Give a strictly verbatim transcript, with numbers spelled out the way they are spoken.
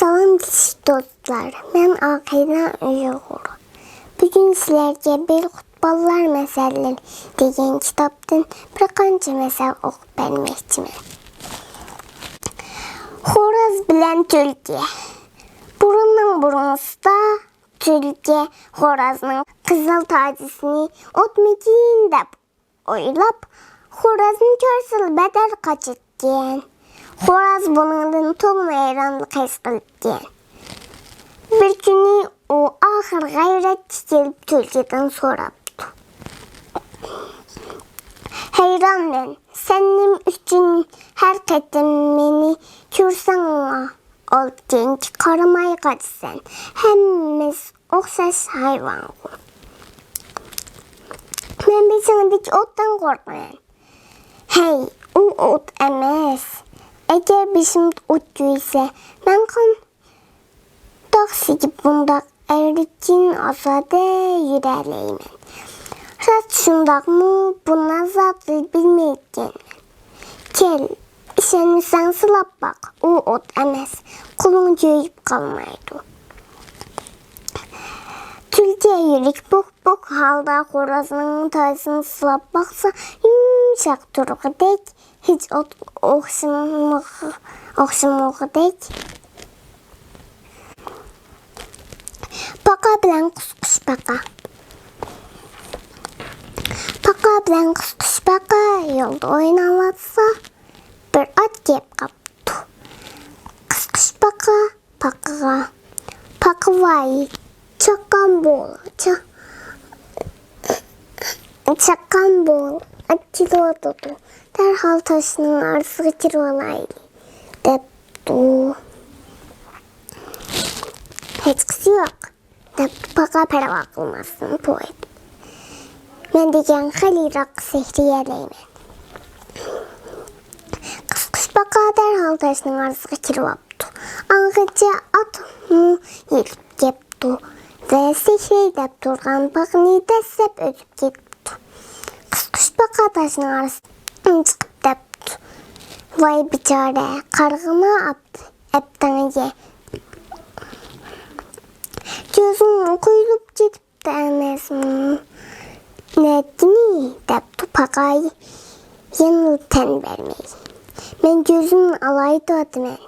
سالام، كىچىك دوستلار، مەن ئاقىلە ئۇيغۇر. بۈگۈن سىلەرگە بىر قۇت بالىلار مەسەللىرى دېگەن كىتابتىن بىر قانچە مەسەل ئوقۇپ بەرمەكچىمەن. خوراز بىلەن تۈلكە. بۇرۇننىڭ بۇرۇنىسىدا تۈلكە خورازنىڭ قىزىل تاجىسىنى ئۇتمىكىن دەپ ئويلاپ، خورازنى كۆرسىلا بەدەر قاچىدىكەن. خوراز بۇنىڭدىن تولىمۇ ھەيرانلىق ھېس قىلىدىكەن. بىر كۈنى ئۇ ئاخىر غەيرەتكە كېلىپ تۈلكىدىن سوراپتۇ: «ھەيرانمەن، سەن نېمە ئۈچۈن ھەر قېتىم مېنى كۆرسەڭلا ئالدىنقى قارىماي قاچىسەن؟ ھەممىمىز ئوخشاش ھايۋانغۇ.» «مەن بېشىڭدىكى ئوتتىن قورقىمەن.» «ھەي، ئۇ ئوت ئەمەس. ئەگەر بېشىمدا ئوت كۆيسە، مەن قانداق سىجىپ بۇنداق ئەركىن ئازادە يۈرەلەيمەن؟ راست شۇنداقمۇ؟ بۇ نازاكىنى بىلمەيدىكەنمەن. كەل، ئىشەنمىسەڭ سىلاپ باق، ئۇ ئوت ئەمەس، قولۇڭ كۆيۈپ قالمايدۇ.» تۈلكە يۈرىكى پۇك-پۇك ھالدا خورازنىڭ تاجىسىنى سىلاپ باقسا، يۇمشاق تۇرغۇدەك، ھېچ ئوتقا ئوخشىمىغۇ-، ئوخشىمىغۇدەك. پاقا بىلەن قۇسقۇچپاقا. پاقا بىلەن قۇسقۇچپاقا يولدا ئويناۋاتسا، بىر ئات كېلىپ قاپتۇ. قۇسقۇچپاقا پاقىغا: «پاقىۋاي، چاققان بول، چا-، چاققان بول، ئات كېلىۋاتىدۇ، دەرھال تاشنىڭ ئارىسىغا كىرىۋالايلى» دەپتۇ. «ھېچقىسى يوق» دەپتۇ پاقا پەرۋا قىلماستىن پوۋېتىپ. «مەن دېگەن خېلى يىراققا سېھىرلىيەلەيمەن.» قۇسقۇچپاقا دەرھال تاشنىڭ ئارىسىغا كىرىۋاپتۇ. ئاڭغىچە ئاتمۇ يېتىپ كەپتۇ ۋە سېھىرلەپ تۇرغان پاقىنى دەسسەپ ئۆتۈپ كېتىپتۇ. قۇسقۇچپاقا تاشنىڭ ئارىسىدىن چىقىپ دەپتۇ: «ۋاي بىچارە، قارىغىنا ئەپتىڭ يە. كۆزۈڭ قۇيۇلۇپ كېتىپتۇ ئەمەسمۇ نەدىنى؟» دەپتۇ پاقا يەنىلا تەن بەرمەي. «مەن كۆزۈمنى ئالايتىۋاتىمەن.